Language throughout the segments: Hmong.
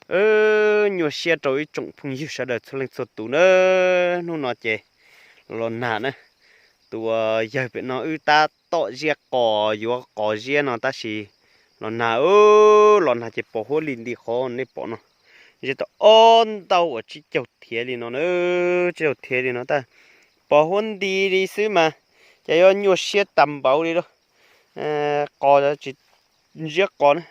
Nyuaj siab rau ib tsoom phooj ywg sawv daws txhua leej txhua tus na. Hnub no ces los nag na, tus uas yawg pem no wb tab tom ziab qos, yuav qos ziab no tab sis los nag, los nag ces pos huab li nti qhov nej pom no. Ziab tau ob ntau uas tsib caug thiav li no na, tsib caug thiav li no tab, pos huab nti li xwb mas, ces yuav nyuaj siab tag npaum li lauj. Qos tsis, ziab qos na,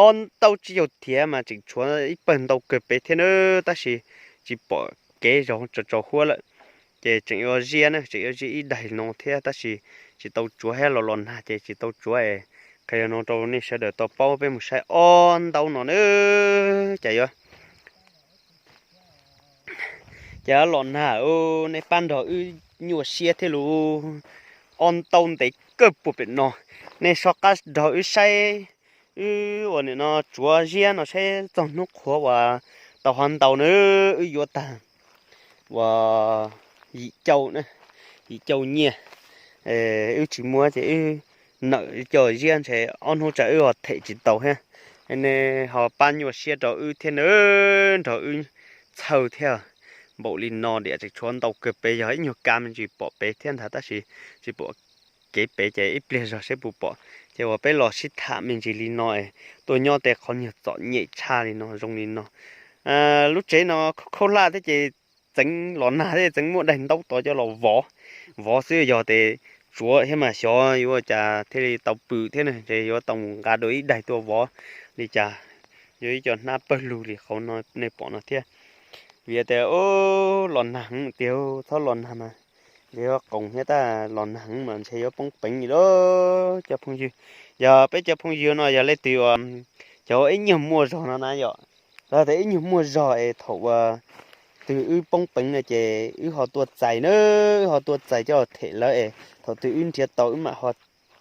ob ntau tsib caug thiav mas tseem tshuav ib pawg ntau kawg pem thiab na, tab sis tsis pom kev zog, tsaus tsaus huab lawm. Ces tseem yuav ziab na, tseem yuav ziab ib daig no thiab tab sis tsis tau tsuav thiab, los los nag ces tsis tau tsuav es qhia no rau nej sawv daws tau paub, peb mus saib ob ntau no na. Ces yuav, ces los nag, nej pab nrog wb nyuaj siab thiab lauj. Ob ntau ntev kawg puag pem no, nej soj qab nrog wb saib, wb uas nim no tsuav ziab no saib txog hnub qhuav uas tau ho ntau na, wb yuav tag uas yim caum, yim caum nyiaj. Wb tsis muaj ces wb nawm cov ziab ntshe ob hnub tsam wb ho them tsis tau thiab. Nej ho pab nyuaj siab rau wb thiab na, nrog wb txhawj thiab. Npaum li no diam tseem tshuav ntau kawg pem, yog ib nyuag kab me ntsis pom pem thiab ntag tab sis tsis pom kev pem ces ib pliag zog seb puas pom. Ces uas peb los sib tham me ntsis li no es tuaj nyob tej qhov nyuag txom nyem tshaj li no zoo li no. Lub tsev no khaub hlaj thiab ces txeev los nag thiab txeev muaj daim ntaub tod coj los vov, vov xwb, yog tes tsuav thiab mas xyov yuav cas thiaj li tau pw thiab ne, ces yuav tau mus nqa dua ib daig tuaj vov li cas. Yuav ib co hnab pawg lug li qhov no nej pom no thiab. Vim tias los nag heev tiag, txhob los nag mas ntshe yuav qoos thiab, tab los nag heev mas ntshe yuav poob peev li lauj cov phooj ywg. Yog peb cov phooj ywg no yog leej twg uas cov ib nyuag muaj zog no na yom, los tias ib nyuag muaj zog es thaum uas twg wb poob peev no ces wb ho tuaj txais na, wb ho tuaj txais coj los them lawv es thaum twg wb nrhiav tau wb mam ho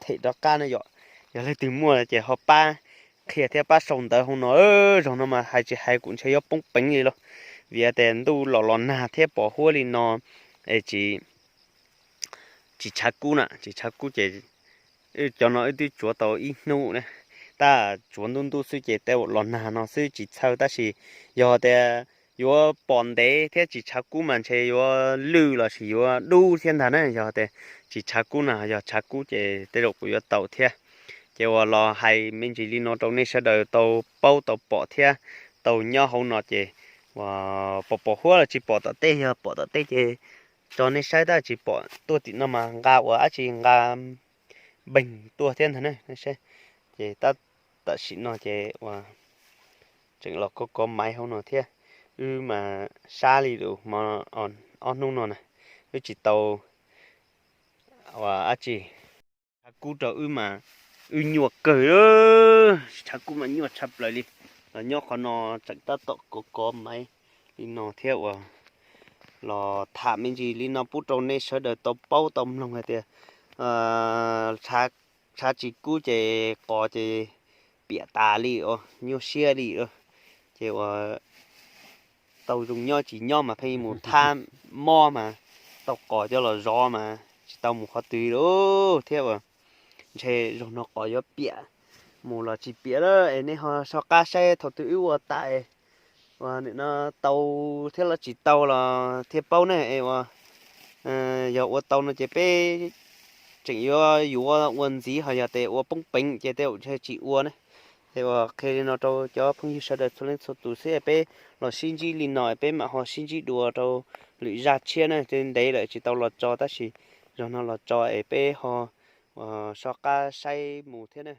them rov qab na yom. Yog leej twg muaj ces ho pab qhia thiab pab sau ntawv hauv no. Zaum no mas hais tsis hais kuv ntshe yuav poob peev li lauj, vim tias ntuj los los nag thiab pos huab li no es tsis, tsis tshav kub na, tsis tshav kub ces cov no wb twb tsuav tau ib hnub na, tab tsuav ntub ntub xwb ces tej zaum los nag no xwb tsis txhawj, tab sis yog tias yuav pom ntev thiab tsis tshav kub mas ntshe yuav lwj los sis yuav dub thiab ntag na. Yog tias tsis tshav kub na, yog tshav kub ces tej zaum kuv yuav tau thiab. Ces uas los hais me ntsis li no rau nej sawv daws tau paub tau pom thiab tau nyob hauv no ces uas pom pom huab los tsis pom tom tej, yog pom tom tej ces tso nej saib, tab tsis pom tuaj tim no mas nqa uas dab tsi nqa npeeg tuaj thiab ntag ne. Ces tab, tam sim no ces uas tseem los kov kov maiv hauv no thiab, wb mas sab li lus hmo, ob hnub no na wb tsis tau uas dab tsi, tshav kub rau wb mas wb nyuaj kawg, tshav kub mas nyuaj tshaj plaws li. Los nyob qhov no tseem tab tom kov kov maiv li no thiab uas los tham me ntsis li no pub rau nej sawv daws tau paub tau mloog hais tias tshav tsis kub ces qos ces piam tas li os, nyuaj siab li os. Ces uas tau zoo nyob tsis nyob mas pheej mus thab mob mas tau qos coj los zov mas tsis tau mus qhov twg li thiab uas ntshe zaum no qos yuav piam mus los tsis piam lawm es nej ho soj qab saib thaum twg wb ua tas es uas nim no tau thiab los tsis tau los thiaj paub ne es uas yog ua tau no ces peb tseem yuav yuav ua ntxiv, ho yog tias ua poob peev ces tej zaum ntshe tsis ua ne. Es uas qhia li no rau cov phooj ywg sawv daws txhua leej txhua tus xwb, peb los sib ntsib li no peb mam ho sib ntsib dua rau lwm zaj tshiab na. Twb ntev lawm tsis tau los tso tab sis zaum no los tso es peb ho soj qab saib mus thiab na.